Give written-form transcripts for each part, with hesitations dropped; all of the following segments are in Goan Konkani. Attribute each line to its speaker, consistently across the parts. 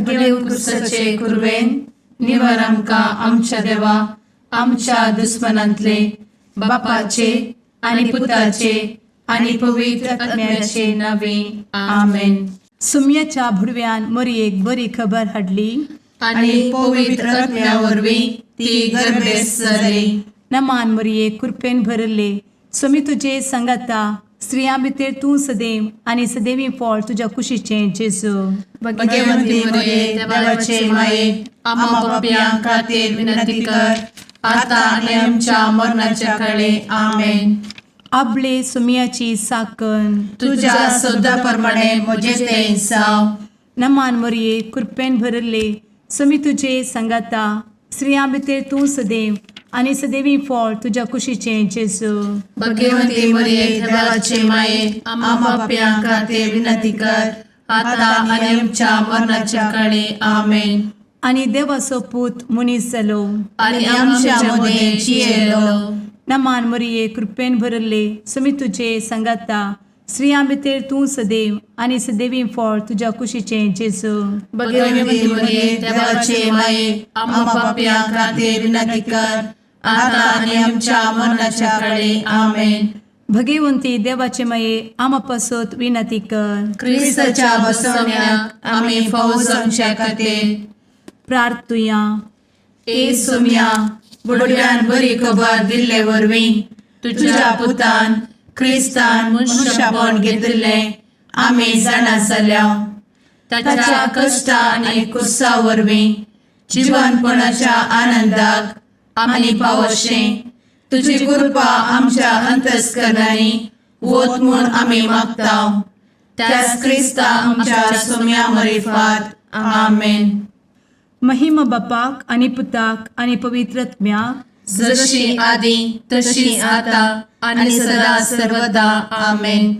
Speaker 1: भगेवन
Speaker 2: क्रुसाचे कुरवेन निवार आमकां आमच्या देवा आमच्या दुस्मनांतले बापाचे आनी पुताचे आनी पवित्र आत्म्याचे नावे. आमेन.
Speaker 1: सुम्याच्या भुडव्यान मरयेक बरी खबर हाडली
Speaker 2: आनी पवित्र आत्म्या वरवीं ती गर्भेस्त जाली.
Speaker 1: नमान मरये, कृपेन भरले, स्वामी तुजे संगाता, स्त्रियां भितर तूं सदैव आनी सदैवी फळ तुज्या कुशीचें जेजू.
Speaker 2: भगवंती मरिये, देवाचे माये, आम्हा पापयां खातीर विनंती कर, आता आनी आमच्या मरणाच्या काळे. आमेन.
Speaker 1: आबले सुम्याची साकन
Speaker 2: तुझ्या शब्दा प्रमाणे म्हजें तें जावं.
Speaker 1: नमान मरये, कृपेन भरले, स्वामी तुजे संगाता, स्त्रियां भितर तूं सदैव आनी सदैवी फळ तुज्या कुशीचें जेजू.
Speaker 2: भगवंती मरिये, देवाचे माये, आम्हा पापयां खातीर विनंती कर, आता आनी आमच्या मरणाच्या काळे. आमेन.
Speaker 1: आनी देवाचो पूत मनीस जालो
Speaker 2: आनी आमच्या मदें जियेलो.
Speaker 1: नमान मरिये, कृपेन भरले, स्वामी तुजे संगाता, स्त्रियां भितर तूं सदैव आनी सदैवी फळ तुज्या कुशीचें जेजू.
Speaker 2: भगवंती मरिये, देवाचे माये, आम्हा पापयां खातीर विनंती कर, आता आनी आमच्या मरणाच्या काळे. आमेन.
Speaker 1: भगवंती देवाचे माये, आमा पासत विनंती कर.
Speaker 2: क्रिस्ताच्या बसवण्याक आमी फावो जावच्या खातीर
Speaker 1: प्रार्थुया.
Speaker 2: ए सोम्या, बुडव्यान बरी खबर दिल्ले वरवीं तुझ्या पुतान क्रिस्तान मनुष्यपण घेतिल्लें आमी जाणा जाल्या. ताच्या कश्टा आनी कुर्सा वरवीं जिवनपणाच्या आनंदाक आमी पावशें तुजी कृपा आमच्या अंतस्करणांनी वत म्हूण आमी मागता, त्याच क्रिस्ता आमच्या सोम्या मरिफात. आमेन.
Speaker 1: महिमा बापाक आनी पुताक आनी पवित्र आत्म्याक,
Speaker 2: जशी आदी तशी आता आनी सदा सर्वदा. आमेन.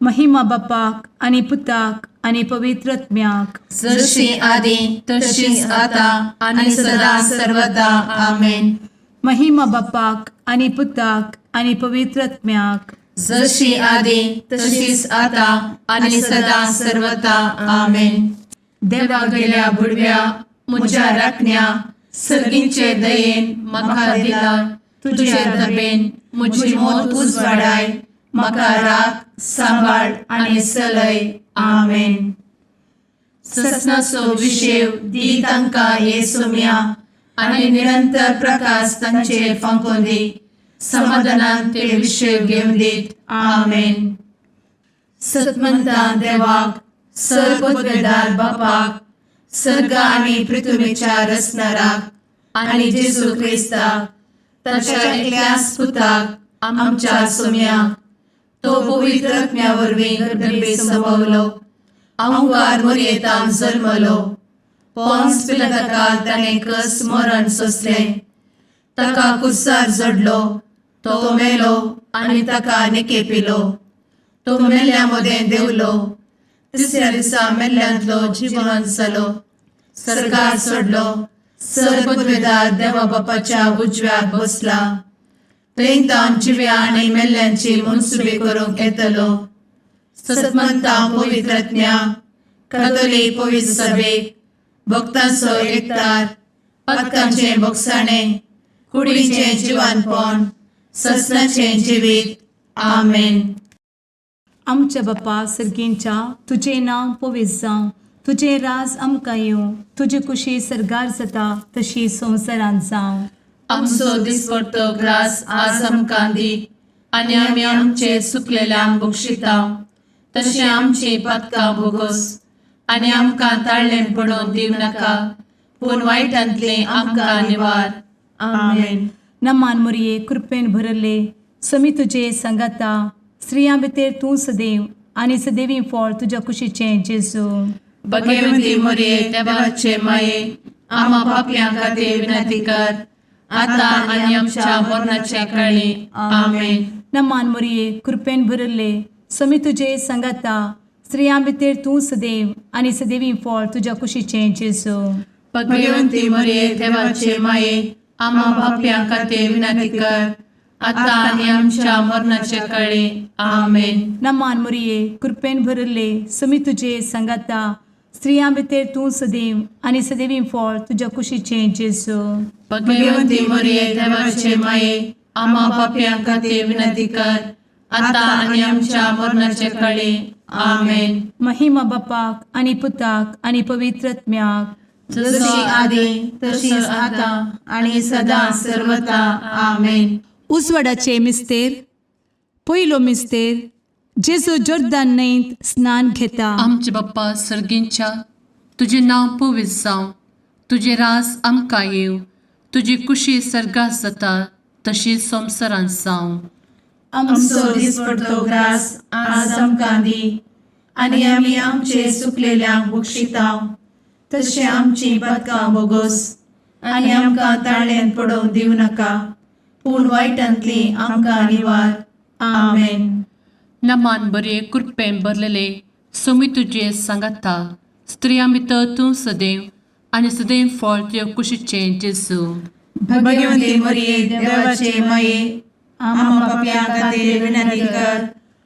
Speaker 1: महिमा बापाक आनी पुताक आनी पवित्र आत्म्याक,
Speaker 2: जशी आदी तशीच आता आनी सदा सर्वदा. आमेन.
Speaker 1: महिमा बापाक आनी पुताक आनी पवित्र आत्म्याक,
Speaker 2: जशी आदी तशीच आता आनी सदा सर्वदा. आमेन. देवा गेल्या बुडव्या म्हज्या राखण्या, सर्गींचे दयेन म्हाका दिला तुजे दबेन म्हजी मोत उजवाडाय, म्हाका राख, सांबाळ आनी सलय. आमेन. ससनाचो विशेव दी तांकां हे सोम्या आनी निरंतर प्रकाश तांचेर फांकोवन दी, समाधानान ते विशेव घेवन दीत. आमेन. सतमंता देवाक, सर्वपदवेदार बापाक, सर्ग आनी पृथ्वीच्या रचणाराक आनी जेजू क्रिस्ताक ताच्या एकल्याच पुताक आमच्या सोम्याक, तो पवित्र आत्म्या वरवीं गर्भे संभवलो, अहंकार मरयेतान जल्मलो, पोन्स पिलाताकाल ताणें कस मरण सोंसलें, ताका कुर्सार जडलो, तो मेलो आनी ताका निकेपिलो, तो मेल्ल्या मदें देंवलो, तिसऱ्या दिसा मेल्ल्यांतलो जिवन जालो, सर्गार चडलो, सर्वपदवेदार देवा बापाच्या उजव्याक बसला, थंय तावन जिव्या आनी मेल्ल्यांची मनसुबी करूंक येतलो. सतमंता पवित्र आत्म्या, कातोलीक पवित्र सभेक, भक्तांचो एकतार, पातकांचें भोगसाणें, कुडीचें जिवानपण, ससनाचें जिवीत. आमेन.
Speaker 1: आमच्या बापा सर्गींच्या, तुजें नांव पवित्र जावं, तुजें राज आमकां येवं, तुजी कुशी सर्गार जाता तशी संवसारांत जावं.
Speaker 2: आमचो दिसपडतो ग्रास आज आमकां दी आनी आमी आमचे सुकलेल्यांक बक्षिता तशें आमची पातकां भोगोस आनी आमकां ताळ्ळें पडोवन दिवं नाका, पूण वायटांतलें आमकां निवार. आमेन.
Speaker 1: नमान मरिये, कृपेन भरले, स्वामी तुजे संगाता, स्त्रियां भितर तूं सदैव आनी सदैवी फळ तुज्या कुशीचें जेजू.
Speaker 2: भगवंती मरिये, देवाचे माये, आम्हा पापयां खातीर विनंती कर, आता आनी आमच्या मरणाच्या काळी. आमेन.
Speaker 1: नमान मरिये, कृपेन भरले, स्वामी तुजे संगाता, स्त्रियां भितर तूं सदैव आनी सदैवी फळ तुज्या कुशीचें जेजू.
Speaker 2: भगवंती मरिये, देवाचे माये, आम्हा पापयां खातीर विनंती कर, आता आनी आमच्या मरणाच्या काळी. आमेन.
Speaker 1: नमान मरिये, कृपेन भरले, स्वामी तुजे संगाता, स्त्रियां भितर तूं सदैव आनी सदैवी फळ तुज्या कुशीचें जेजू.
Speaker 2: भगवंती मरिये देवाचे माये, आम्हा पापयां खातीर विनंती कर, आतां आनी आमच्या मरणाचे काळी. आमेन.
Speaker 1: महिमा बापाक आनी पुताक आनी पवित्र आत्म्याक,
Speaker 2: जशी आदी तशीच आतां आनी सदां सर्वता. आमेन.
Speaker 1: उजवाडाचे मिस्तेर. पयलो मिस्तेर, जेजू जोर्दान न्हंयत स्नान घेता.
Speaker 2: आमचे बाप्पा सर्गींच्या, तुजें नांव पवित्र जावं, तुजें राज आमकां येवं, तुजी कुशी सर्गात जाता तशी संवसारांत जावं.
Speaker 1: आमचो दिसपडतो ग्रास आज आमकां दी, आनी आमी आमचे सुकलेल्यांक बक्षिता तशें आमची पातकां बोगोस, आनी आमकां ताळ्यांत पडोवंक दिवं नाका, पूण वायटांतली आमकां निवार. आमेन.
Speaker 2: नमान बरे कृपेन भरलेले, सोमी तुजे सांगाता, स्त्रियां भितर तूं सदैव आनी सदैव फळ तुज्या कुशीचें जेजू.
Speaker 1: भगवंती मरिये देवाचे माये, आम्हा पापयां खातीर विनंती कर,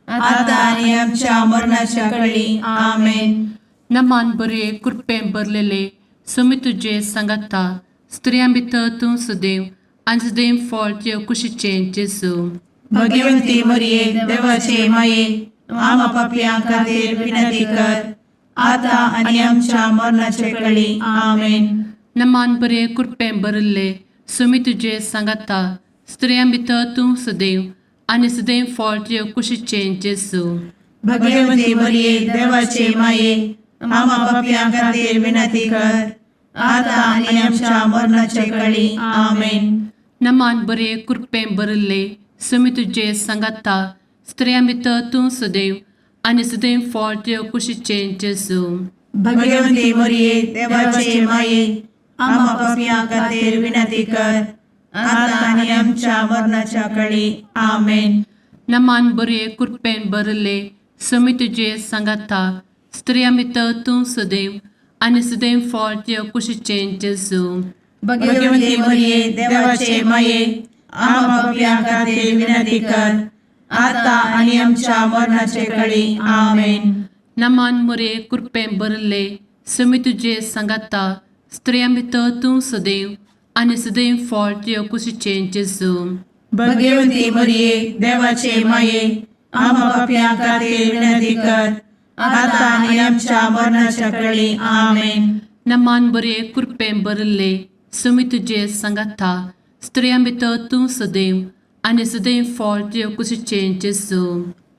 Speaker 1: आतां आनी आमच्या मरणाच्या कळी. आमेन.
Speaker 2: नमान बरे कृपेन भरलेले, सोमी तुजे सांगाता, स्त्रियां भितर तूं सदैव आनी सदैव फळ तुज्या कुशीचें जेजू.
Speaker 1: भगवंती मरिये देवाचे माये, आम्हा पापयां खातीर विनंती कर, आतां आनी आमच्या मरणाच्या कळी. आमेन.
Speaker 2: नमान बरे कृपेन भरिल्ले, सोमी तुजे सांगाता, स्त्रियां भितर तूं सदैव आनी सदैव फळ तुज्या कुशीचें जेजू.
Speaker 1: भगवंती मरिये देवाचे माये, आम्हा पापयां खातीर विनंती कर, आतां आनी आमच्या मरणाच्या कळी. आमेन.
Speaker 2: नमान बरे कृपेन भरिल्ले, सोमी तुजे सांगाता, स्त्रियां भितर तूं सदैव आनी सदैव फळ तुज्या कुशीचें जेजू.
Speaker 1: भगवंती मरिये देवाचे माये, आम्हा पापयां खातीर विनंती कर, आतां आनी आमच्या मरणाच्या कळी. आमेन.
Speaker 2: नमान बरे कृपेन भरिल्ले, सोमी तुजे सांगाता, स्त्रियां भितर तूं सदैव आनी सदैव फळ तुज्या कुशीचें जेजू.
Speaker 1: भगवंती मरिये देवाचे माये, आम्हा पापयां खातीर विनंती कर, आतां आनी आमच्या मरणाचे कळी. आमेन.
Speaker 2: नमान मरिये कृपेन भरिल्ले, सोमी तुजे सांगाता, स्त्रियां भितर तूं सदैव आनी सदैव फळ तुज्या कुशीचें जेजू.
Speaker 1: भगवंती मरिये देवाचे माये, आम्हा पापयां खातीर विनंती कर, आतां आनी आमच्या मरणाच्या कळी. आमेन.
Speaker 2: नमान बरे कृपेन भरिल्ले, सोमी तुजे सांगाता, स्त्रियां भितर तूं सदैव आनी सदैव फळ तुज्या कुशीचें जेजू.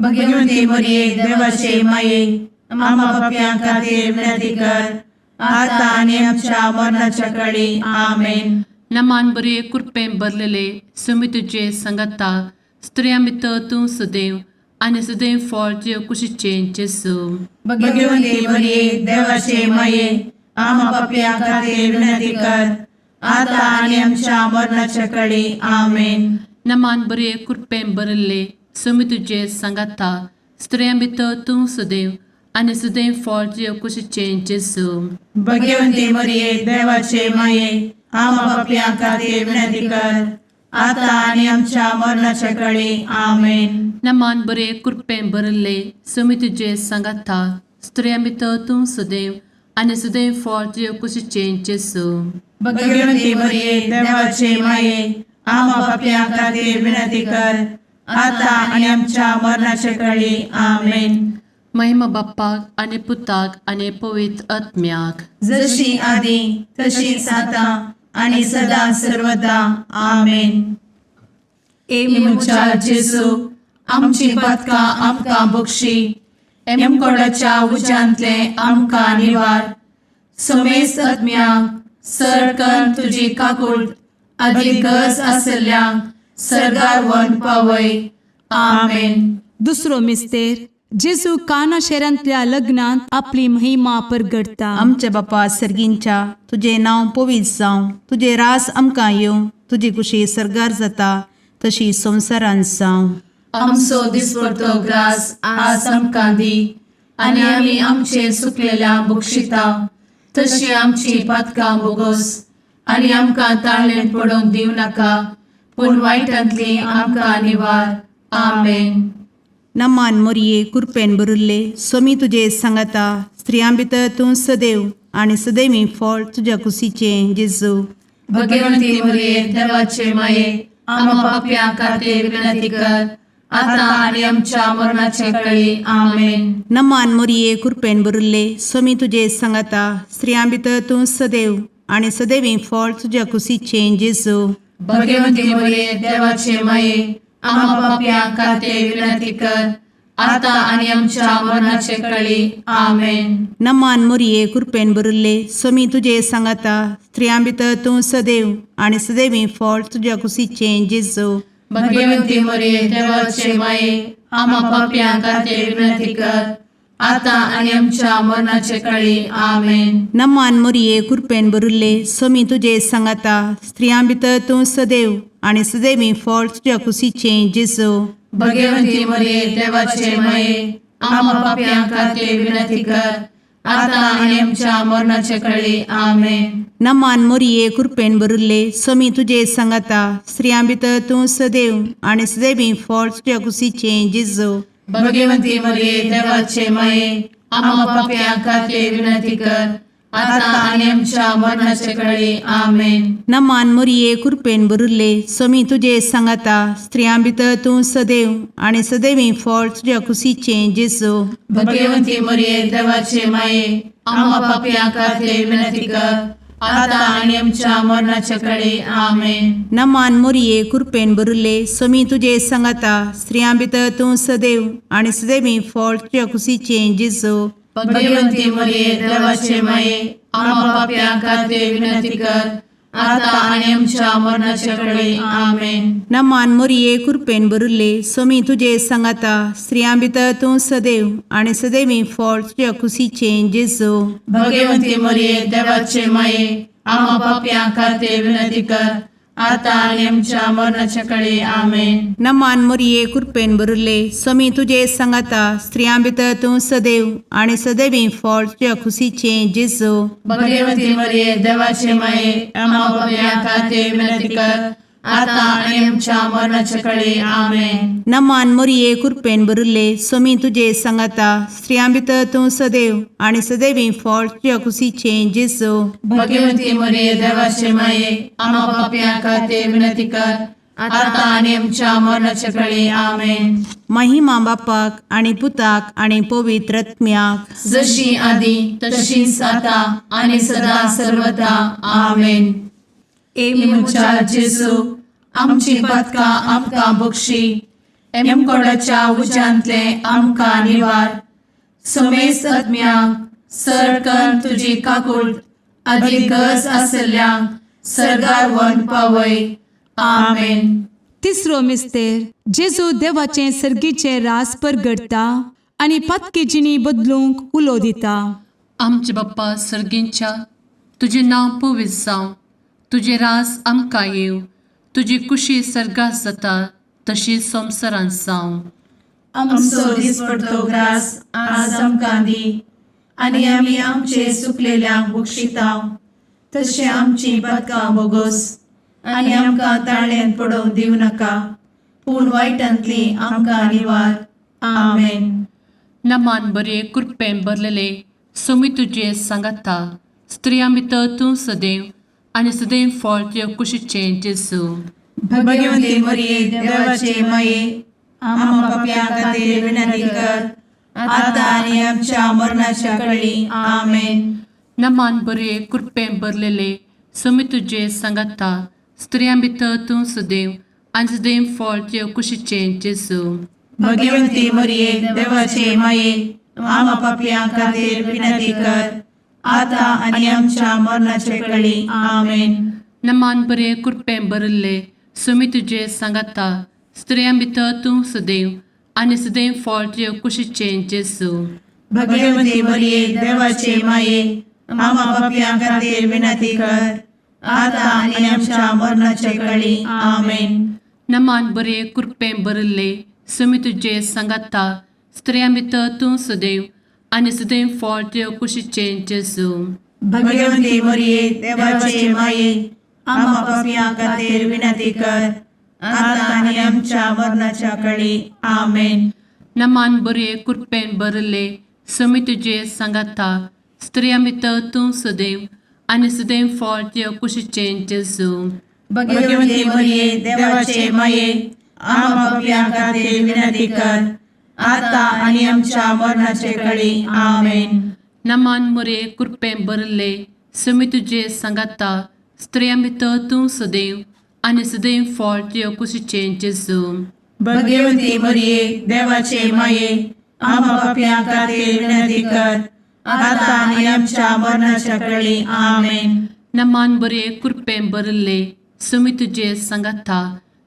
Speaker 1: भगवंती मरिये देवाचे माये, आम्हा पापयां खातीर विनंती कर, आतां आनी आमच्या मरणाच्या कळी. आमेन.
Speaker 2: नमान बरे कृपेन भरलेले, सोमी तुजे सांगाता, स्त्रियां भितर तूं सदैव आनी सदैव फळ तुज्या कुशीचें जेजू.
Speaker 1: भगवंती मरिये देवाचे माये, आम्हा पापयां खातीर विनंती कर, आतां आनी आमच्या मरणाच्या कळी. आमेन.
Speaker 2: नमान बरे कृपेन भरिल्ले, सोमी तुजे सांगाता, स्त्रियां भितर तूं सदैव आनी सदैव फळ तुज्या कुशीचें जेजू.
Speaker 1: भगवंती मरिये देवाचे माये, आम्हा पापयां खातीर विनंती कर, आतां आनी आमच्या मरणाच्या कळी. आमेन.
Speaker 2: नमान बरे कृपेन भरिल्ले, सोमी तुजे सांगाता, स्त्रियां भितर तूं सदैव आनी सदैव फळ तुज्या कुशीचें जेजू.
Speaker 1: भगवंती मरिये देवाचे माये, आम्हा पापयां खातीर विनंती कर, आतां आनी आमच्या मरणाच्या कळी. आमेन.
Speaker 2: महिमा बाप्पाक आनी पुताक आनी पवित्र आत्म्याक,
Speaker 1: जशी आदी तशीच आतां आनी सदां सर्वदा. आमेन. ए म्हज्या जेजू, आमची पातकां आमकां बक्षी, एमकोडाच्या उज्यांतले आमकां निवार, समेस्त आत्म्यांक सरकन तुजी काकूट आदी गरज आसल्ल्यांक सर्गार व्हरून पावय. आमेन.
Speaker 3: दुसरो मिस्तेर, जेजू काना शहरांतल्या लग्नांत आपली महिमा परगटता.
Speaker 4: आमच्या बापा सर्गींच्या, तुजें नांव पवित्र जावं, तुजें रास आमकां येवं, तुजी कुशी सर्गार जाता तशी संवसारांत जावं.
Speaker 2: आमचो दिसपडतो ग्रास आज आमकां दी, आनी आमी आमचे सुकलेल्या बक्षिता तशी आमची पातकां बोगोस, आनी आमकां ताळ्ळेंत पडोवंक दिवं नाका, पूण वायटांतली आमकां निवार. आमेन.
Speaker 4: नमान मोरये कुरपेन बरुल्ले सोमी तुजे सांगाता स्त्रियां भितर तूं सदैव आनी सदैवी फळ तुज्या कुशीचें जेजू.
Speaker 2: भगवंती मरिये देवाचे माये आम्हा पाप्यां खातीर विनंती कर आता आनी आमच्या मरणाचे कळी. आमेन.
Speaker 4: नमान मोरये कुरपेन बरुल्ले सोमी तुजे सांगाता स्त्रियां भितर तूं सदैव आनी सदैवी फळ तुज्या कुशीचें जेजू.
Speaker 2: भगवंती मरिये देवाचे माये आम्हा पाप्यां खातीर विनंती कर आता आनी आमच्या मरणाचे कळी. आमेन.
Speaker 4: नमान मोरये कुरपेन बरुल्ले सोमी तुजे सांगाता स्त्रियां भितर तूं सदैव आनी सदैवी फळ तुज्या कुशीचें जेजू.
Speaker 2: भगवंती मरिये देवाचे माये आम्हा पाप्यां खातीर विनंती कर आता आनी आमच्या मरणाचे कळी. आमेन.
Speaker 4: नमान मोरये कुरपेन बरुल्ले सोमी तुजे सांगाता स्त्रियां भितर तूं सदैव आनी सदैवी फळ तुज्या कुशीचें जेजू.
Speaker 2: भगवंती मरिये देवाचे माये आम्हा पाप्यां खातीर विनंती कर आता आनी आमच्या मरणाचे कळी. आमेन.
Speaker 4: नमान मोरये कुरपेन बरुल्ले सोमी तुजे सांगाता स्त्रियां भितर तूं सदैव आनी सदैवी फळ तुज्या कुशीचें जेजू.
Speaker 2: भगवंती मरिये देवाचे माये आम्हा पाप्यां खातीर विनंती कर आता आनी आमच्या मरणाचे कळी. आमेन.
Speaker 4: नमान मोरये कुरपेन बरुल्ले सोमी तुजे सांगाता स्त्रियां भितर तूं सदैव आनी सदैवी फळ तुज्या कुशीचें जेजू.
Speaker 2: भगवंती मरिये देवाचे माये आम्हा पाप्यां खातीर विनंती कर आता आनी आमच्या मरणाचे कळी. आमेन.
Speaker 4: नमान मोरये कुरपेन बरुल्ले सोमी तुजे सांगाता स्त्रियां भितर तूं सदैव आनी सदैवी फळ तुज्या कुशीचें जेजू.
Speaker 2: भगवंती मरिये देवाचे माये आम्हा पाप्यां खातीर विनंती कर आता आनी आमच्या मरणाचे कळी. आमेन.
Speaker 4: नमान मोरये कुरपेन बरुल्ले सोमी तुजे सांगाता स्त्रियां भितर तूं सदैव आनी सदैवी फळ तुज्या कुशीचें जेजू.
Speaker 2: भगवंती मरिये देवाचे माये आम्हा पाप्यां खातीर विनंती कर आता आनी आमच्या मरणाचे कळी. आमेन.
Speaker 4: नमान मोरये कुरपेन बरुल्ले सोमी तुजे सांगाता स्त्रियां भितर तूं सदैव आनी सदैवी फळ तुज्या कुशीचें जेजू.
Speaker 2: भगवंती मरिये देवाचे माये आम्हा पाप्यां खातीर विनंती कर आता आनी आमच्या मरणाचे कळी. आमेन.
Speaker 4: नमान मोरये कुरपेन बरुल्ले सोमी तुजे सांगाता स्त्रियां भितर तूं सदैव आनी सदैवी फळ तुज्या कुशीचें जेजू.
Speaker 2: भगवंती मरिये देवाचे माये आम्हा पाप्यां खातीर विनंती कर आता आनी आमच्या मरणाचे कळी. आमेन.
Speaker 4: महिमा बापाक आनी पुताक आनी पवित्र आत्म्याक,
Speaker 2: जशी आदी तशीच आता आनी सदा सर्वदा. आमेन. ए म्हज्या जेजू आमची पातकां आमकां बक्षी, एमकोडाच्या उज्यांतले आमकां निवार, समेस्त आत्म्यांक सरकन तुजी काकूट आदी गरज आसल्ल्यांक सर्गार व्हरून पावय. आमेन.
Speaker 3: तिसरो मिस्तेर जेजू देवाचें सर्गीचें रास परगटता आनी पातकी जिणी बदलूंक उलो दिता.
Speaker 2: आमचे बाप्पा सर्गींच्या, तुजें नांव पवित्र जावं, तुजें रास आमकां येवं, तुजी कुशी सर्गात जाता तशी संवसारांत जावं.
Speaker 1: आमचो दिसपडतो ग्रास आज आमकां दी आनी आमी आमचे सुकलेल्यांक बक्षितांव तशें आमची पातकां बोगोस आनी आमकां ताळ्यान पडोवंक दिवं नाका पूण वायटांतली आमकां निवार. आमेन.
Speaker 2: नमान बरे कृपेन भरलेले सोमी तुजे सांगाता, स्त्रियां भितर तूं सदैव आनी सदैव फळ तुजे कुशीचें जेजू.
Speaker 1: भगवंती मरिये देवाचे माये आम्हा पापयां खातीर विनंती कर आता आनी आमच्या मरणाच्या कळी. आमेन.
Speaker 2: नमान बरे कृपेन भरलेले सोमी तुजे सांगाता, स्त्रियां भितर तूं सदैव आनी सदैव फळ तुजे कुशीचें जेजू.
Speaker 1: भगवंती मरिये देवाचे माये आम्हा पापयां खातीर विनंती कर आता आनी आमच्या मरणाचे कळी. आमेन.
Speaker 2: नमान बरे कृपेन भरिल्ले सोमी तुजे सांगाता, स्त्रियां भितर तूं सदैव आनी सदैव फळ तुजे कुशीचें जेजू.
Speaker 1: भगवंती मरिये देवाचे माये आम्हा पापयां खातीर विनंती कर आता आनी आमच्या मरणाचे कळी. आमेन.
Speaker 2: नमान बरे कृपेन भरिल्ले सोमी तुजे सांगाता, स्त्रियां भितर तूं सदैव आनी सदैव फळ तुजे कुशीचें जेजू.
Speaker 1: भगवंती मरिये देवाचे माये आम्हा पापयां खातीर विनंती कर आता आनी आमच्या मरणाच्या कळी. आमेन.
Speaker 2: नमान बरे कृपेन भरले समी तुजे सांगाता स्त्रिया भितर तूं सदैव आनी सदैव फळ तुज्या कुशीचें जेजू.
Speaker 1: भगवती मरिये, देवाचे माये, आम्हा पापयां खातीर विनंती कर, आता आनी आमच्या मरणाचे कळी. आमेन.
Speaker 2: नमान मुरे कृपेन भरले समी तुजे सांगाता स्त्रिया भितर तूं सदैव आनी सदैव फळ तुज्या कुशीचें जेजू.
Speaker 1: भगवती मरिये, देवाचे माये, आम्हा पापयां खातीर विनंती कर, आता आनी आमच्या मरणाच्या कळी. आमेन.
Speaker 2: नमान बरे कृपेन भरले समी तुजे सांगाता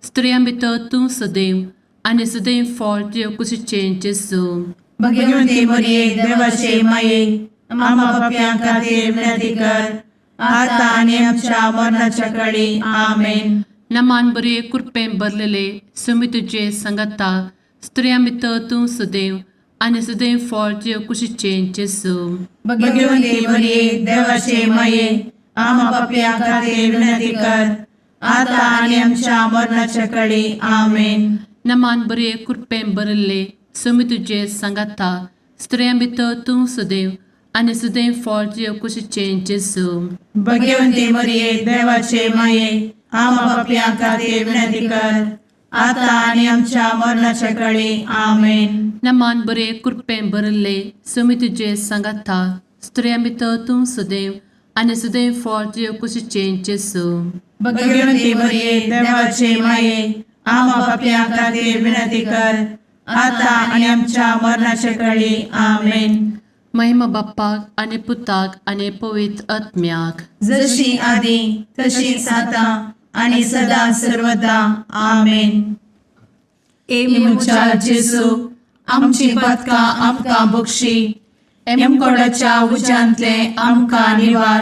Speaker 2: स्त्रिया भितर तूं सदैव आनी सदैव फळ तुज्या कुशीचें जेजू.
Speaker 1: भगवती मरिये, देवाचे माये, आम्हा पापयां खातीर विनंती कर, आता आनी आमच्या मरणाच्या कळी. आमेन.
Speaker 2: नमान बरे कृपेन भरलेले समी तुजे सांगाता स्त्रिया भितर तूं सदैव आनी सदैव फळ तुज्या कुशीचें जेजू.
Speaker 1: भगवती मरिये, देवाचे माये, आम्हा पापयां खातीर विनंती कर, आता आनी आमच्या मरणाच्या कळी. आमेन.
Speaker 2: नमान बरे कृपेन भरले समी तुजे सांगाता स्त्रिया भितर तूं सदैव आनी सदैव फळ तुज्या कुशीचें जेजू.
Speaker 1: भगवती मरिये, देवाचे माये, आम्हा पापयां खातीर विनंती कर, आता आनी आमच्या मरणाच्या कळी. आमेन.
Speaker 2: नमान बरे कृपेन भरले समी तुजे सांगाता स्त्रिया भितर तूं सदैव आनी सदैव फळ तुज्या कुशीचें जेजू.
Speaker 1: भगवती मरिये, देवाचे माये, आम्हा पापयां खातीर विनंती कर, आता आनी आमच्या मरणाच्या कळी. आमेन.
Speaker 2: महिमा बाप्पाक आनी पुताक आनी पवित्र आत्म्याक,
Speaker 1: जशी आदी तशीच आता आणि सदा सर्वदा. आमेन.
Speaker 2: ए
Speaker 1: म्हज्या जेजू, आमची पातकां आमकां बक्षी, एमकोडाच्या उज्यांतले आमकां निवार,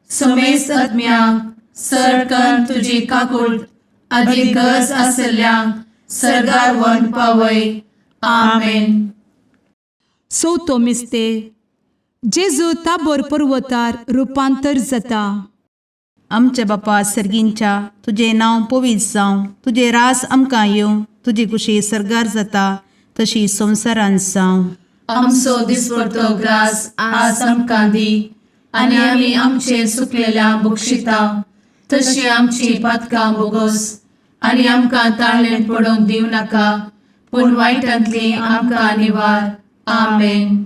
Speaker 1: समेस्त आत्म्यांक सरकन तुजी काकूळ आदी गरज आसल्ल्यांक सर्गार व्हरून पावय. आमेन.
Speaker 3: चवथो मिस्तेर. जेजू ताबोर पर्वतार रुपांतर जाता.
Speaker 4: आमच्या बापा सर्गींच्या, तुजें नांव पवित्र जावं, तुजें रास आमकां येवं, तुजी कुशी सर्गार जाता तशी संवसारांत जावं.
Speaker 2: आमचो दिसपडतो ग्रास आज आमकां दी आनी आमी आमचे सुकलेल्या बक्षिता तशी आमची पातकां बोगोस आनी आमकां ताळ्ळें पडोवंक दिवं नाका, पूण वायटांतली आमकां निवार. आमेन.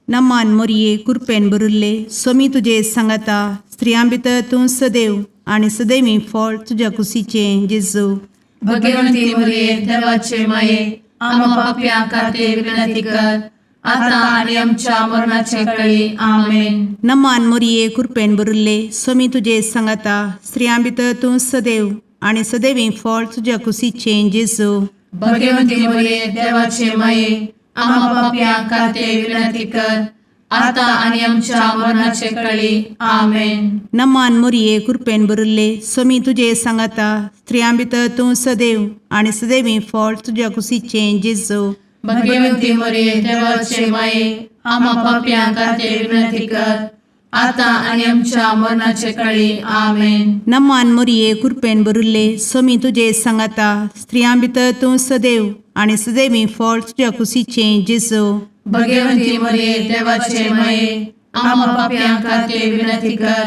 Speaker 4: नमान मोरये, कुरपेन भरिल्ले, सोमी तुजे सांगाता, स्त्रियां भितर तूं सदैव आनी सदैवी फळ तुज्या कुशीचें जेजू.
Speaker 2: भगवंती मुरये, देवाचे माये, आम्हा पापयां खातीर विनंती कर, आता आनी आमच्या मरणाचे कळी. आमेन.
Speaker 4: नमान मोरये, कुरपेन भरिल्ले, सोमी तुजे सांगाता, स्त्रियां भितर तूं सदैव आनी सदैवी फळ तुज्या कुशीचें जेजू.
Speaker 2: भगवंती मुरये, देवाचे माये, आम्हा पापयां खातीर विनंती कर, आता आनी आमच्या मरणाचे कळी. आमेन.
Speaker 4: नमान मोरये, कुरपेन भरिल्ले, सोमी तुजे सांगाता, स्त्रियां भितर तूं सदैव आनी सदैवी फळ तुज्या कुशीचें जेजू.
Speaker 2: भगवंती मोरये, देवाचे माये, आम्हा पापयां खातीर विनंती कर, आता आनी आमच्या मरणाचे कळी. आमेन.
Speaker 4: नमान मोरये, कुरपेन भरिल्ले, सोमी तुजे सांगाता, स्त्रियां भितर तूं सदैव आनी सदैवी फळ तुज्या कुशीचें जेजू.
Speaker 2: भगवंती मोरये, देवाचे माये, आम्हा पापयां खातीर विनंती कर,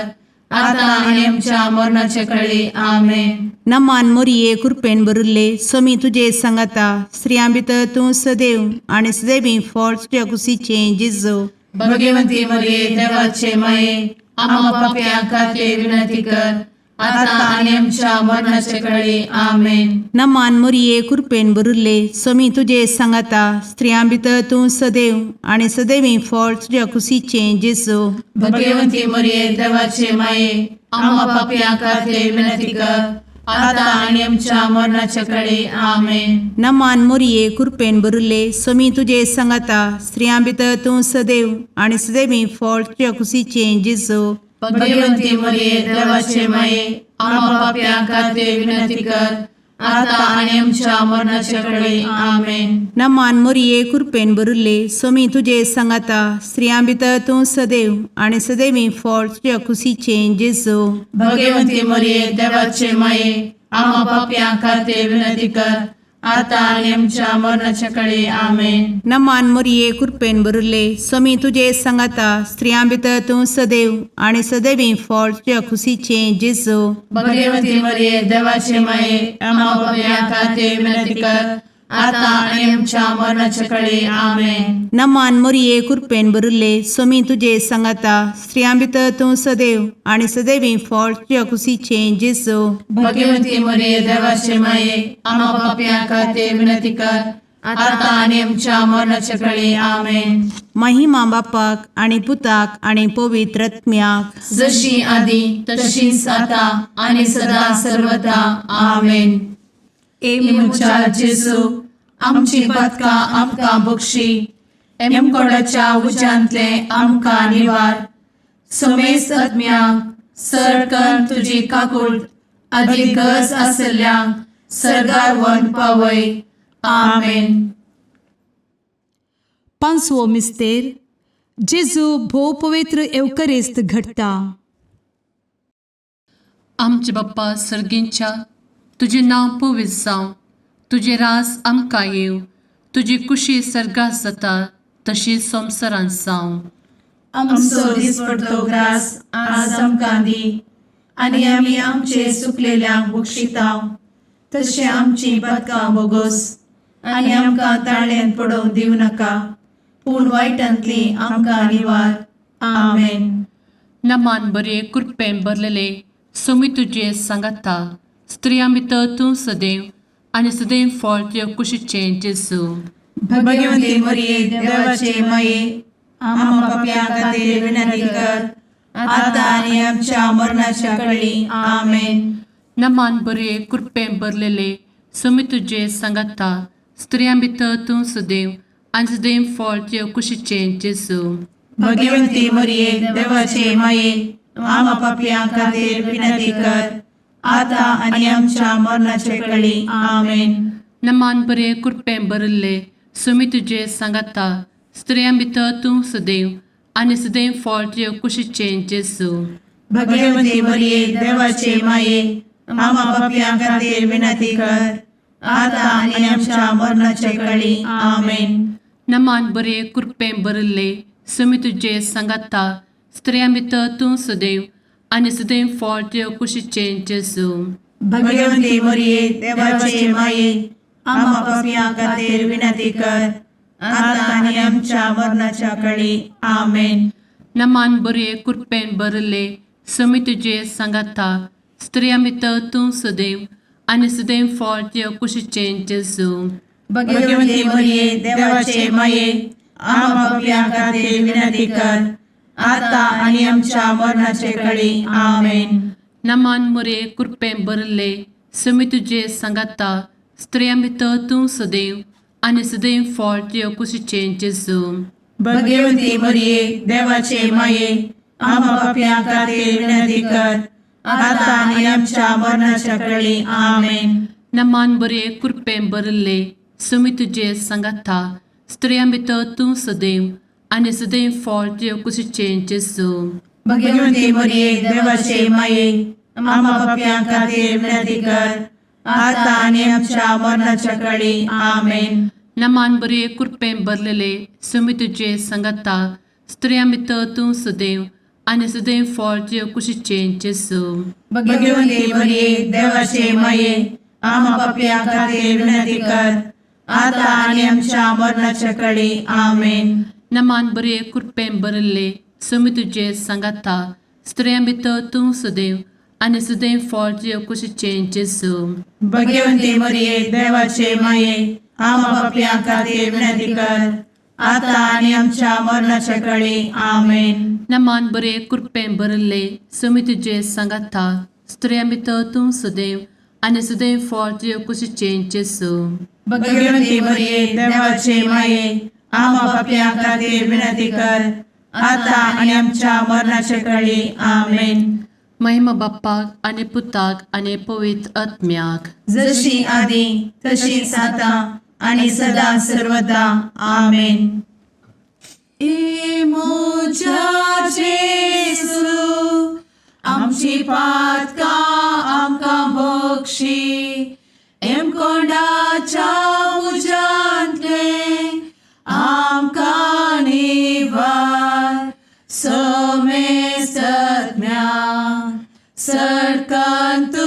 Speaker 2: आता आनी आमच्या मरणाचे कळी. आमेन.
Speaker 4: नमान मोरये, कुरपेन भरिल्ले, सोमी तुजे सांगाता, स्त्रियां भितर तूं सदैव आनी सदैवी फळ तुज्या कुशीचें जेजू.
Speaker 2: भगवंती मोरये, देवाचे माये, आम्हा पापयां खातीर विनंती कर, आता आनी आमच्या मरणाचे कळी. आमेन.
Speaker 4: नमान मोरये, कुरपेन भरिल्ले, सोमी तुजे सांगाता, स्त्रियां भितर तूं सदैव आनी सदैवी फळ तुज्या कुशीचें जेजू.
Speaker 2: भगवंती मोरये, देवाचे माये, आम्हा पापयां खातीर विनंती कर, आता आनी आमच्या मरणाचे कळी. आमेन.
Speaker 4: नमान मोरये, कुरपेन भरिल्ले, सोमी तुजे सांगाता, स्त्रियां भितर तूं सदैव आनी सदैवी फळ तुज्या कुशीचें जेजू.
Speaker 2: भगवंती मोरये, देवाचे माये, आम्हा पापयां खातीर विनंती कर, आता आनी आमच्या मरणाचे कळी. आमेन.
Speaker 4: नमान मोरये, कुरपेन भरिल्ले, सोमी तुजे सांगाता, स्त्रियां भितर तूं सदैव आनी सदैवी फळ तुज्या कुशीचें जेजू.
Speaker 2: भगवंती मोरये, देवाचे माये, आम्हा पापयां खातीर विनंती कर,
Speaker 1: आतां आनी आमच्या मरणाच्या कळे. आमेन.
Speaker 4: नमान मोरये कृपेन भरिल्ले, स्वामी तुजे सांगाता, स्त्रियां भितर तूं सदैव आनी सदैवी फळ तुज्या खुशीचें जेजू.
Speaker 1: भगवती मरिये, देवाचे माये, आम्हा पापयां खातीर विनंती कर, आतां आनी आमच्या मरणाच्या कळे. आमेन.
Speaker 4: नमान मोरये कृपेन भरिल्ले, स्वामी तुजे सांगाता, स्त्रियां भितर तूं सदैव आनी सदैवी फळ तुज्या खुशीचें जेजू.
Speaker 1: भगवती मरिये, देवाचे माये, आम्हा पापयां खातीर विनंती कर, आतां आनी आमच्या मरणाच्या कळे. आमेन.
Speaker 4: महिमा बापाक आनी पुताक आनी पवित्र आत्म्याक,
Speaker 1: जशी आदी तशीच आता आनी सदा सर्वदा. आमेन.
Speaker 3: ए
Speaker 1: म्हज्या जेजू, आमची पातकां आमकां बक्षी, एमकोडाच्या उज्यांतले आमकां निवार, समेस्त आत्म्यांक सरकन तुजी काकूट आदी गरज आसल्ल्यांक सर्गार व्हरून पावय. आमेन.
Speaker 3: पांचवो मिस्तेर, जेजू भोव पवित्र एवकरिस्त घडटा.
Speaker 2: आमचे बाप्पा सर्गींच्या, तुजें नांव पवित्र जावं, तुजें रास आमकां येवं, तुजी कुशी सर्गात जाता तशी संवसारांत जावं.
Speaker 1: आमचो दिसपडतो ग्रास आज आमकां दी, आनी आमी आमचे सुकलेल्यांक बक्षितांव, तशें आमची पातकां बोगोस, आनी आमकां ताळ्यांत पडोवंक दिवं नाका, पूण वायटांतली आमकां निवार. आमेन.
Speaker 2: नमान बरे कृपेन भरलेले, स्वामी तुजे सांगाता, स्त्रियां भितर तूं सदैव आनी सदैव फळ तुज्या कुशीचें जेजू.
Speaker 1: भगवती मरिये, देवाचे माये, आम्हा पापयां खातीर विनंती कर, आतां आनी आमच्या मरणाच्या कळी. आमेन.
Speaker 2: नमान बरे कृपेन भरलेले, स्वामी तुजे सांगाता, स्त्रियां भितर तूं सदैव आनी सदैव फळ तुज्या कुशीचें जेजू.
Speaker 1: भगवती मरिये, देवाचे माये, आम्हा पापयां खातीर विनंती कर, आतां आनी आमच्या मरणाच्या कळी. आमेन.
Speaker 2: नमान बरे कृपेन भरिल्ले, स्वामी तुजे सांगाता, स्त्रियां भितर तूं सदैव आनी सदैव फळ तुज्या कुशीचें जेजू.
Speaker 1: भगवती मरिये, देवाचे माये, आम्हा पापयां खातीर विनंती कर, आतां आनी आमच्या मरणाच्या कळी. आमेन.
Speaker 2: नमान बरे कृपेन भरिल्ले, स्वामी तुजे सांगाता, स्त्रियां भितर तूं सदैव आनी सदैव फळ तुज्या कुशीचें जेजू.
Speaker 1: भगवती मरिये, देवाचे माये, आम्हा पापयां खातीर विनंती कर, आतां आनी आमच्या मरणाच्या कळी. आमेन.
Speaker 2: नमान बरे कृपेन भरिल्ले, स्वामी तुजे सांगाता, स्त्रियां भितर तूं सदैव आनी सदैव फळ तुज्या कुशीचें जेजू.
Speaker 1: भगवती मरिये, देवाचे माये, आम्हा पापयां खातीर विनंती कर, आतां आनी आमच्या मरणाचे कळी. आमेन.
Speaker 2: नमान मुरे कृपेन भरिल्ले, स्वामी तुजे सांगाता, स्त्रियां भितर तूं सदैव आनी सदैव फळ तुज्या कुशीचें जेजू.
Speaker 1: भगवती मरिये, देवाचे माये, आम्हा पापयां खातीर विनंती कर, आतां आनी आमच्या मरणाच्या कळी. आमेन.
Speaker 2: नमान बरे कृपेन भरिल्ले, स्वामी तुजे सांगाता, स्त्रियां भितर तूं सदैव आनी सदैव फळ तुज्या कुशीचें जेजू.
Speaker 1: भगवती मरिये, देवाचे माये, आम्हा पापयां खातीर विनंती कर, आतां आनी आमच्या मरणाच्या कळी. आमेन.
Speaker 2: नमान बरे कृपेन भरलेले, स्वामी तुजे सांगाता, स्त्रियां भितर तूं सदैव आनी सदैव फळ तुज्या कुशीचें जेजू.
Speaker 1: भगवती मरिये, देवाचे माये, आम्हा पापयां खातीर विनंती कर, आतां आनी आमच्या मरणाच्या कळी. आमेन.
Speaker 2: नमान बरे कृपेन भरिल्ले, स्वामी तुजे सांगाता, स्त्रियां भितर तूं सदैव आनी सदैव फळ तुज्या कुशीचें जेजू.
Speaker 1: भगवती मरिये, देवाचे माये, आम्हा पापयां खातीर विनंती कर, आतां आनी आमच्या मरणाच्या कळी. आमेन.
Speaker 2: नमान बरे कृपेन भरिल्ले, स्वामी तुजे सांगाता, स्त्रियां भितर तूं सदैव आनी सदैव फळ तुज्या कुशीचें जेजू.
Speaker 1: भगवती मरिये, देवाचे माये, आम्हा पापयां खातीर विनंती कर, आतां आनी आमच्या मरणाच्या कळी. आमेन.
Speaker 2: महिमा बाप्पाक आनी पुताक आनी पवित्र आत्म्याक,
Speaker 1: जशी आदी तशीच आतां आनी सदा सर्वदा. आमेन. ए म्हज्या जेजू, आमची पातकां आमकां बक्षी, एमकोंडाच्या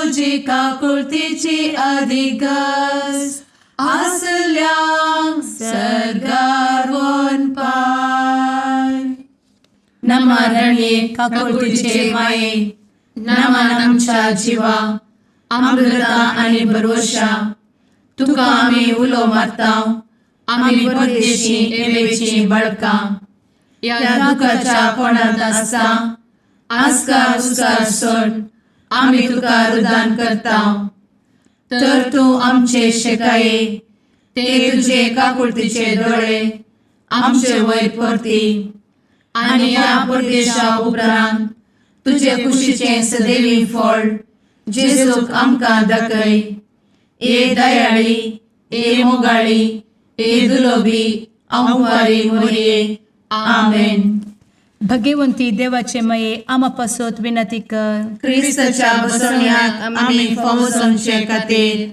Speaker 1: तुजी काकुळतीची अधिगस आसल्यांक सर्गार वनपाय.
Speaker 2: नमा रणये काकुळतीचे माये, नमन आमच्या जिवा, अमृता आनी भरवशा. तुका आमी उलो मारता, आमी परदेशी एवेची बाळकां, ह्या दुखाच्या कोणांत आसता आस्कार उस्कार सोड आमी तुका रुदान करता. तर तूं आमचे शेकाये ते तुजे काकुळतीचे दोळे आमचे वयर परती आनी ह्या परदेशा उपरांत तुजे कुशीचें सदैवी फळ जेजूक आमकां दाखय. ए दयाळी, ए मोगाळी, ए दुलोबी अंवारी मोरये. आमेन.
Speaker 3: भगवंती देवाचे मये आमा पासत विनंती कर.
Speaker 1: क्रिस्ताच्या बसवण्याक आमी फावो जावचे खातीर.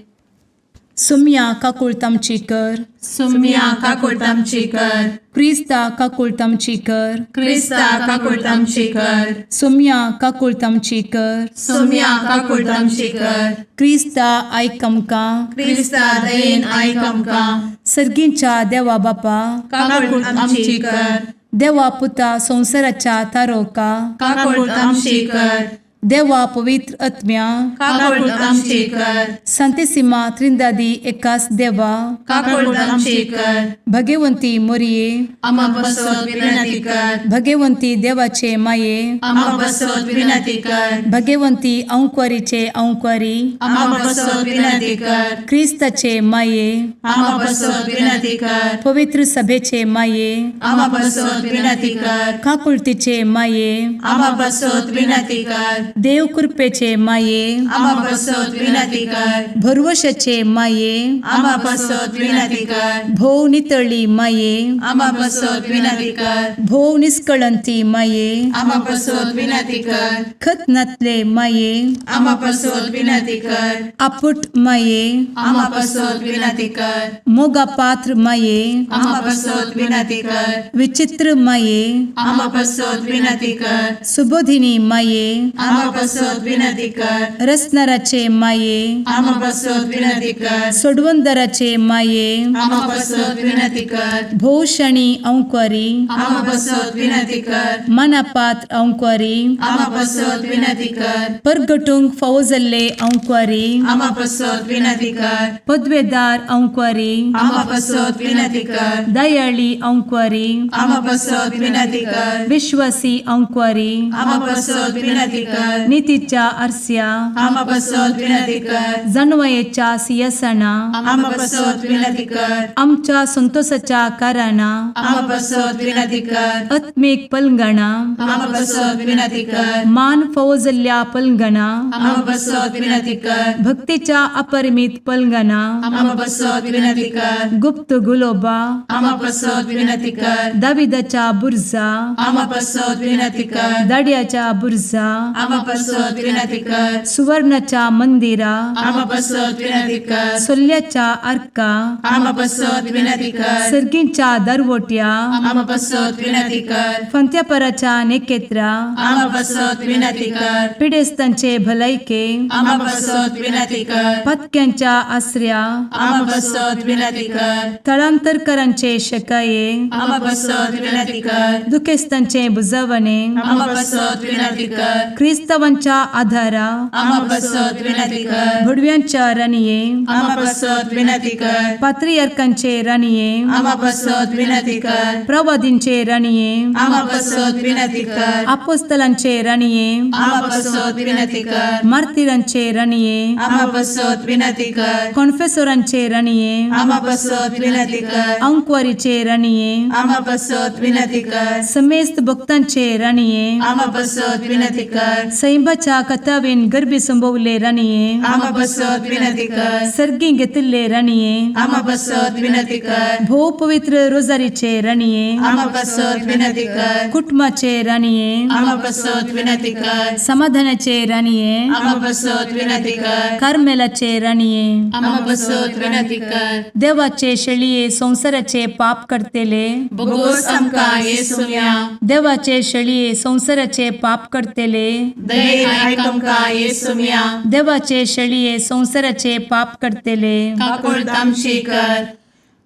Speaker 3: सुम्या काकुळत आमची कर.
Speaker 1: सुम्या काकुळत आमची कर.
Speaker 3: क्रिस्ता काकुळत आमची कर.
Speaker 1: क्रिस्ता काकुळत आमची कर.
Speaker 3: सुम्या काकुळत आमची कर.
Speaker 1: सुम्या काकुळत आमची कर.
Speaker 3: क्रिस्ता आयक आमकां.
Speaker 1: क्रिस्ता दयेन आयक आमकां.
Speaker 3: सर्गींच्या देवा बापा,
Speaker 1: काकुळत आमची कर.
Speaker 3: देवा पुता संवसाराच्या तारोका,
Speaker 1: काकुळत आमची कर.
Speaker 3: देवा पवित्र आत्म्या,
Speaker 1: काकुळत आमची कर.
Speaker 3: संतेसिमा त्रिंदादी एकास देवा,
Speaker 1: काकुळत आमची कर.
Speaker 3: भगवंती मोरये,
Speaker 1: आमा बसत विनंती कर.
Speaker 3: भगवंती देवाचे माये,
Speaker 1: आमा बसत विनंती कर.
Speaker 3: भगवंती अंक्वारीचे अंक्वारी,
Speaker 1: आमा बसत विनंती कर.
Speaker 3: क्रिस्ताचे माये,
Speaker 1: आमा बसत विनंती कर.
Speaker 3: पवित्र सभेचे माये,
Speaker 1: आमा बसत विनंती कर.
Speaker 3: काकुळतीचे माये,
Speaker 1: आमा बसत विनंती कर.
Speaker 3: देव कृपेचे माये,
Speaker 1: आमा बसत विनंती कर.
Speaker 3: भरवशाचे माये,
Speaker 1: आमा बसत विनंती कर.
Speaker 3: भोव नितळी माये,
Speaker 1: आमा बसत विनंती कर.
Speaker 3: भोव निस्कळंती माये,
Speaker 1: आमा बसत विनंती कर.
Speaker 3: खतनातले माये,
Speaker 1: आमा बसत विनंती कर.
Speaker 3: आपुट माये,
Speaker 1: आमा बसत विनंती कर.
Speaker 3: मोगा पात्र माये,
Speaker 1: आमा बसत विनंती कर.
Speaker 3: विचित्र माये,
Speaker 1: आमा बसत विनंती कर.
Speaker 3: सुबोधिनी माये,
Speaker 1: आमा बसत विनंती कर.
Speaker 3: रसनाराचे माये,
Speaker 1: आमा बसत विनंती कर.
Speaker 3: सोडवंदराचे माये,
Speaker 1: आमा बसत विनंती कर.
Speaker 3: भोवशणी अंक्वारी,
Speaker 1: आमा बसत विनंती कर.
Speaker 3: मनापात्र अंक्वारी,
Speaker 1: आमा बसत विनंती कर.
Speaker 3: परगटूंक फावो जाल्ले अंक्वारी,
Speaker 1: आमा बसत विनंती कर.
Speaker 3: पदवेदार अंक्वारी,
Speaker 1: आमा बसत विनंती कर.
Speaker 3: दयाळी अंक्वारी,
Speaker 1: आमा बसत विनंती कर.
Speaker 3: विश्वासी अंक्वारी,
Speaker 1: आमा बसत विनंती कर.
Speaker 3: नितीच्या आरस्या,
Speaker 1: आमा बसत विनंती कर.
Speaker 3: जानवयेच्या सियासना,
Speaker 1: आमा बसत विनंती कर.
Speaker 3: आमच्या संतोषाच्या कारणा,
Speaker 1: आमा बसत विनंती कर.
Speaker 3: आत्मीक पलंगणा,
Speaker 1: आमा बसत विनंती कर.
Speaker 3: मान फावो जाल्ल्या पलंगणा,
Speaker 1: आमा बसत विनंती कर.
Speaker 3: भक्तीच्या अपरिमित पलंगणा,
Speaker 1: आमा बसत विनंती कर.
Speaker 3: गुप्त गुलोबा,
Speaker 1: आमा बसत विनंती कर.
Speaker 3: दाविदाच्या बुर्जा,
Speaker 1: आमा बसत विनंती कर.
Speaker 3: दाड्याच्या बुर्जा,
Speaker 1: आमा बसत विनंती कर.
Speaker 3: सुवर्णाच्या मंदिरा,
Speaker 1: आमा बसत विनंती कर.
Speaker 3: सोल्ल्याच्या आर्का,
Speaker 1: आमा बसत विनंती कर.
Speaker 3: सर्गींच्या दरवट्या,
Speaker 1: आमा बसत विनंती कर.
Speaker 3: फंत्यापराच्या नेकेत्रा,
Speaker 1: आमा बसत विनंती कर.
Speaker 3: पिडेस्तांचे भलायके,
Speaker 1: आमा बसत विनंती कर.
Speaker 3: पत्क्यांच्या आसऱ्या,
Speaker 1: आमा बसत विनंती कर.
Speaker 3: थळांतरकरांचे शकाये,
Speaker 1: आमा बसत विनंती कर.
Speaker 3: दुखेस्तांचे बुजवणे,
Speaker 1: आमा बसत विनंती कर.
Speaker 3: क्रिस्तावांच्या आधारा,
Speaker 1: आमा बसत विनंती कर.
Speaker 3: भुडव्यांच्या राणये,
Speaker 1: आमा बसत विनंती कर.
Speaker 3: पात्रियार्कांचे राणये,
Speaker 1: आमा बसत विनंती कर.
Speaker 3: प्रवादींचे राणये,
Speaker 1: आमा बसत विनंती कर.
Speaker 3: आपोस्तलांचे राणये,
Speaker 1: आमा बसत विनंती कर.
Speaker 3: मार्तिरांचे राणये,
Speaker 1: आमा बसत विनंती कर.
Speaker 3: कॉन्फेसोरांचे राणये,
Speaker 1: आमा बसत विनंती कर.
Speaker 3: अंक्वारीचे राणये,
Speaker 1: आमा बसत विनंती कर.
Speaker 3: समेस्त भक्तांचे राणये,
Speaker 1: आमा बसत विनंती कर.
Speaker 3: सैंबाच्या कथावेन गर्भी संभवले राणये,
Speaker 1: आमा बसत विनंती कर.
Speaker 3: सर्गी घेतिल्ले राणये,
Speaker 1: आमा बसत विनंती कर.
Speaker 3: भोव पवित्र रोजारीचे राणये,
Speaker 1: आमा बसत विनंती कर.
Speaker 3: कुटुंबाचे राणये,
Speaker 1: आमा बसत विनंती कर.
Speaker 3: समाधानाचे राणये,
Speaker 1: आमा बसत विनंती कर.
Speaker 3: कार्मेलाचे राणये,
Speaker 2: आमा बसत विनंती कर.
Speaker 3: देवाचे शेळये संवसाराचे पाप करतेले,
Speaker 2: बोगोस आमकां येसुम्या,
Speaker 3: देवाचे शेळये संवसाराचे पाप करतेले,
Speaker 2: दयेन आयक आमकां येसुम्या.
Speaker 1: देवाचे शेळये संवसाराचे पाप करतले,
Speaker 2: काकुळट आमची कर.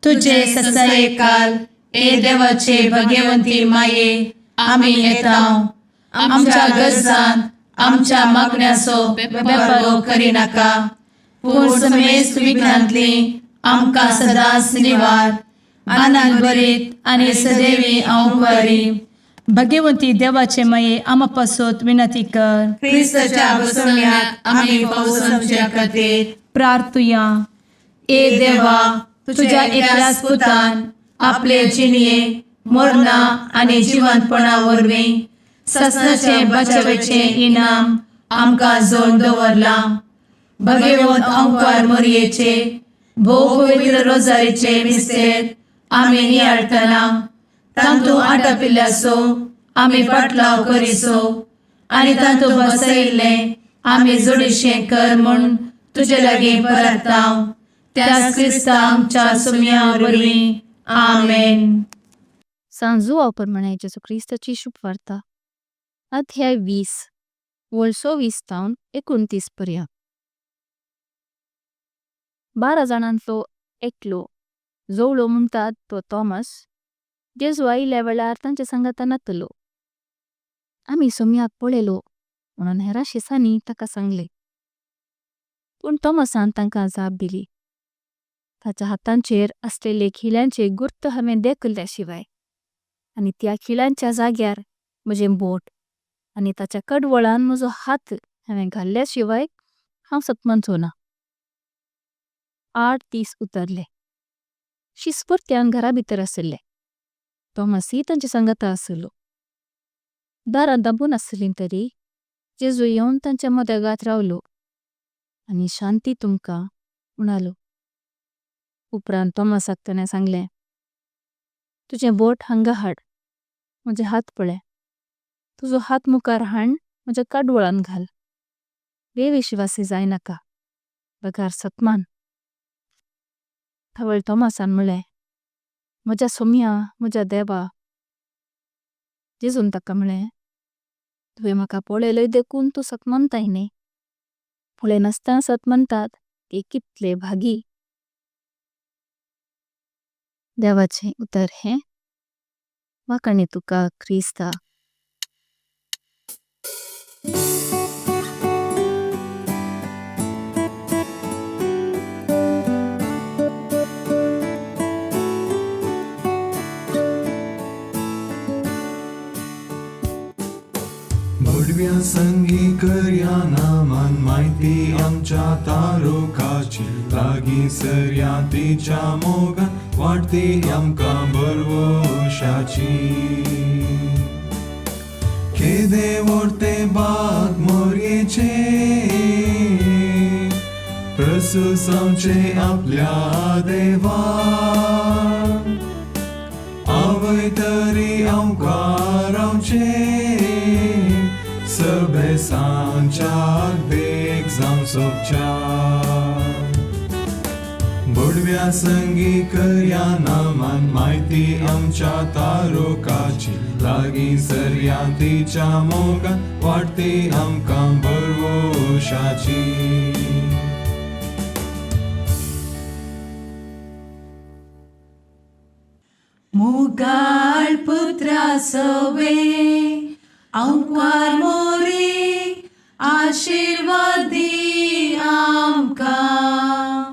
Speaker 1: तुजे
Speaker 2: ससायेकाल ए देवाचे भगवंती माये, आमी येता आमच्या गरजान आमच्या मागण्याचो बेपारो करिनाका, पूण समेस्त विघ्नांतली आमकां सदांच निवार. आनंद भरीत आनी सदैवी अंवकारी
Speaker 1: भगवंती देवाचे माये, आमा पासत विनंती कर.
Speaker 2: क्रिस्ताच्या बसवण्याक आमी पावसाच्या खातीर
Speaker 1: प्रार्थुया.
Speaker 2: ए देवा, तुझ्या एकल्याच पुतान आपले जिणये मरणा आनी जिवंतपणा वरवीं ससनाचें बचावेचें इनाम आमकां जोड दवरलां. भगवंत अंकार मोरयेचे भोव पवित्र रोजारीचे मिस्तेर आमी नियाळटना तांतू आटापिल्ल्याचो आमी पाटलाव करिसो आनी तांतू बसयिल्लें आमी जोडीशें कर म्हूण तुजे लागीं परताव, त्याच क्रिस्ता आमच्या सुम्या वरवीं. आमेन.
Speaker 5: सांजुआ परमाणे जेसु क्रिस्ताची शुभवार्ता अध्याय 20 वळ 26 तावन 29 पर्या। 12 जाणांतलो एकलो जोवलो म्हुणतात तो थोमस जेसु आयिल्ल्या वेळार तांचे संगाता नातलो। आमी सोम्याक पोळेलो म्होणों हेरां शिसांनी ताका सांगले। पुण थोमसान तांका जाप दिली ताच्या हातांचेर असलेले खिळ्यांचे गुर्त हमें देखल्या शिवाय आनी त्यां खिळ्यांच्या जाग्यार मजे बोट आनी ताच्या कडवलान मजो हात हमें घाल्या शिवाय हांव सत्मंचो ना। 8 दिस उतरले शिस पोर्त्यान घरा भितर असले थोमसय तांचे संगाता असलो। दारां दाबून असलीं तरी जेसु येवून तांच्या मदेगात रावलो आनी शांती तुमकां म्होणालो। उपरांत थोमसाक ताणे सांगले तुजे बोट हंगा हाड मजे हात पोळे तुजो हात मुखार हाण मजे कडवलान घाल बेविश्वासी जायनाका बगार सत्मान। तवळ थोमसान म्होळ्लें मज्या सोम्या मज्या देवा। जेसुन ताका म्होळ्लें तुवे मका पोळेलोय देखून तु सत्मंताय न्ही पोळे नास्तां सत्मंतात ते कितले भागी। देवाचें उतर हें वाखाणे तुका क्रिस्ता।
Speaker 6: भडव्या संगी करया नामान म्हायती आमच्या तारुकाची लागीं सरया तिच्या मोगान वाडटी आमकां बरवशाची केदे व्हडते बाग मोरयेचे प्रसूस आमचे आपल्या देवा आवय तरी आमकां रावचें सगळे देख जावं सोबच्या भडव्या संगी करया नामान म्हायती आमच्या तारुकाची लागीं सरया तिच्या मोगान वाडटी आमकां बरवशाची।
Speaker 1: मुगाळ पुत्रा सवे अंकार मोरी आशीर्वादी आमकां।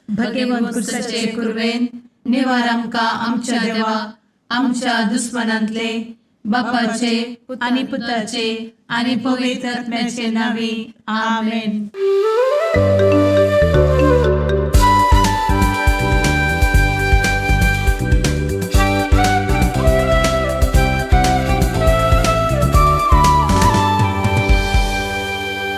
Speaker 2: भगवंत कुर्साचे कुर्वेन निवार आमकां आमच्या देवा आमच्या दुस्मनांतले बापाचे आनी पुताचे आनी पवित्र आत्म्याचे नांवी. आमेन.